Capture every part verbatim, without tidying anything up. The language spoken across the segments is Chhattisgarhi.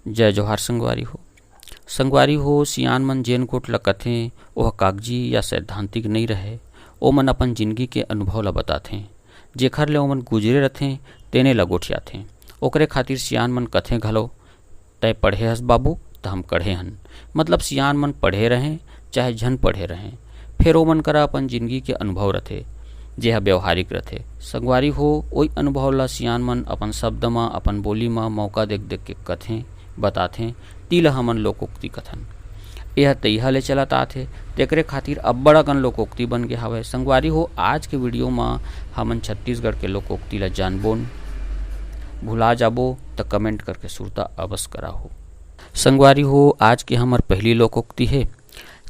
जय जोहार संगवारी हो। संगवारी हो, सियान मन जेन गोठ ल कथें, ओह कागजी या सैद्धांतिक नइ रहय। ओमन अपन जिनगी के अनुभव ल बताथें। जेखर ले ओमन गुजरे रथें, तेने ल गोठियाथें। ओकरे खातिर सियान मन कथें घलो, "तैं पढ़े हस बाबू, त हम कढ़े हन।" मतलब सियान मन पढ़े रहें, चाहे झन पढ़े रहें, फेर ओमन करा अपन जिनगी के अनुभव रथे, जेह व्यवहारिक रथे। संगवारी हो, ओई अनुभव ल सियान मन अपन शब्द म, अपन बोली म, मौका देख-देख के कथें, बताथें, तिला हमन लोकोक्ति कथन। एह तइहा ले चलत आत हे, तेकरे खातिर अब्बड़ अकन लोकोक्ति बन गे हावय। संगवारी हो, आज के video म हमन छत्तीसगढ़ के लोकोक्ति ल जानबोन। भुला जाबो, त comment करके सुरता अवश्य कराहो। संगवारी हो, आज के हमर पहिली लोकोक्ति हे,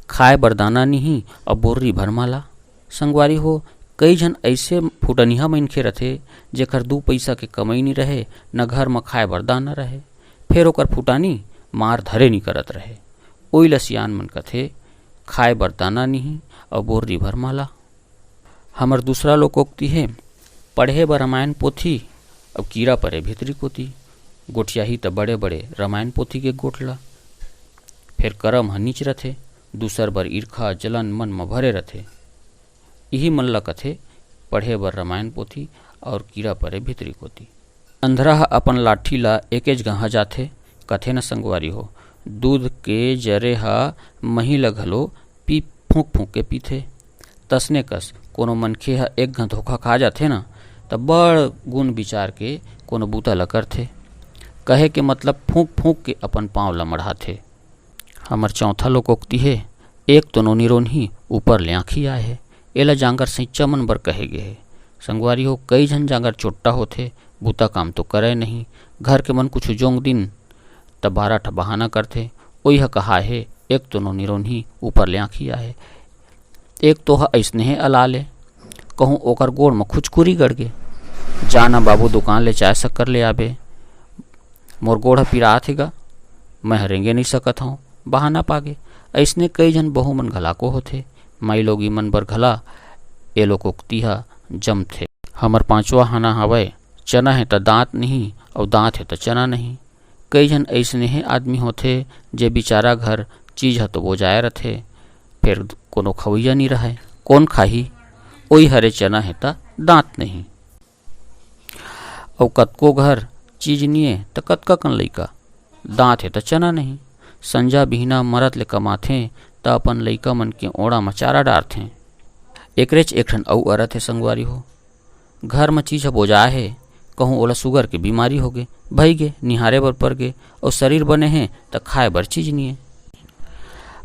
"खाए बर दाना निही अउ बोर्री भर माला।" संगवारी हो, कई झन अइसे फुटनिहा मनखे रथे, जेकर दू पइसा के कमई नी रहे, न घर म खाए बर दाना रहे, फेर ओकर फुटानी मार धरे नी करत रहे। ओई ल सियान मन कथे, "खाए बर दाना निही अउ बोर्री भर माला।" हमर दूसरा लोकोक्ति हे, "पढ़े बर रमायन पोथी अउ कीरा परे भितरी कोती।" गोठियाही त बड़े-बड़े रमायन पोथी के गोठ ल, फेर करम ह नीच रथे, दूसर बर ईरखा जलन मन म भरे रथे। इही मन ल कथे पढ़े बर रमायन पोथी अउ कीरा परे भितरी कोती। अंधरा ह अपन लाठी ल एकेच गहा जाथे, कथे न संगवारी हो, "दूध के जरे ह मही ल घलो पी फूंक फूंक के पीथे।" तसने कस कोनो मनखे ह एक घा धोखा खा जाथे न, त बड़ गुन विचार के कोनो बूता ल करथे। कहे के मतलब फूंक फूंक के अपन पांव ल मढ़ाथे। हमर चौथा लोकोक्ति हे, "एक तो नोनी रोनही, ऊपर ले आँखी आए हे।" एला जांगर सैच्चा मन बर कहे गे हे। संगवारी हो, कई झन जांगर चोट्टा होथे, बूता काम तो करय नहीं, घर के मन कुछु जोंग दिन, त बारह ठा बहाना करथे। ओही ह कहा हे, "एक तो नोनी रोनही, ऊपर ले आँखी आए हे।" एक तो ह अइसने हे अलाले, कहूँ ओकर गोड़ म खुचकुरी गड़ गे, "जा न बाबू, दुकान ले चाय शक्कर ले आबे, मोर गोड़ ह पिरात हे गा, मैं ह रेंगे नइ सकत हंव," बहाना पागे। अइसने कई झन बहू मन घलाको होथे, माईलोगी मन बर घला ए लोकोक्ति ह जमथे। हमर पांचवा हाना हवय, "चना हे त दांत नहीं, अउ दांत हे त चना नहीं।" कई झन अइसने हे आदमी होथे, जे बिचारा घर चीज ह तो बोजाय रथे, फेर कोनो खवइया नी रहय। कोन खाही? ओई हरे चना हे त दांत नहीं। अउ कतको घर चीज निये त कतका कन लइका, दांत हे त चना नहीं। संझा बिहना मरत ले कमाथे त अपन लइका मन के ओड़ा म चारा डारथे। एकरेच एक ठन अउ अरथ हे संगवारी हो, घर म चीज ह बोजाय हे, कहूँ ओला सुगर के बीमारी होगे, भइगे, निहारे बर परगे, अउ शरीर बने हे त खाए बर चीज निये।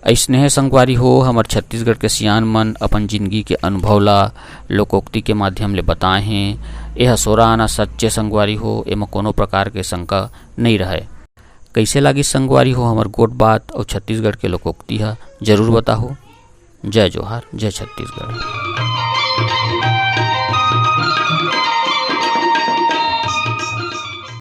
अइसने हे संगवारी हो, हमर छत्तीसगढ़ के सियान मन अपन जिनगी के अनुभव ला लोकोक्ति के माध्यम ले बताए हे। एह सोरा आना सच्चे संगवारी हो, एमा कोनो प्रकार के शंका नइ रहय। कइसे लागिस संगवारी हो हमर गोठ बात अउ छत्तीसगढ़ के लोकोक्ति ह, जरूर बताहो। जय जोहार, जय छत्तीसगढ़।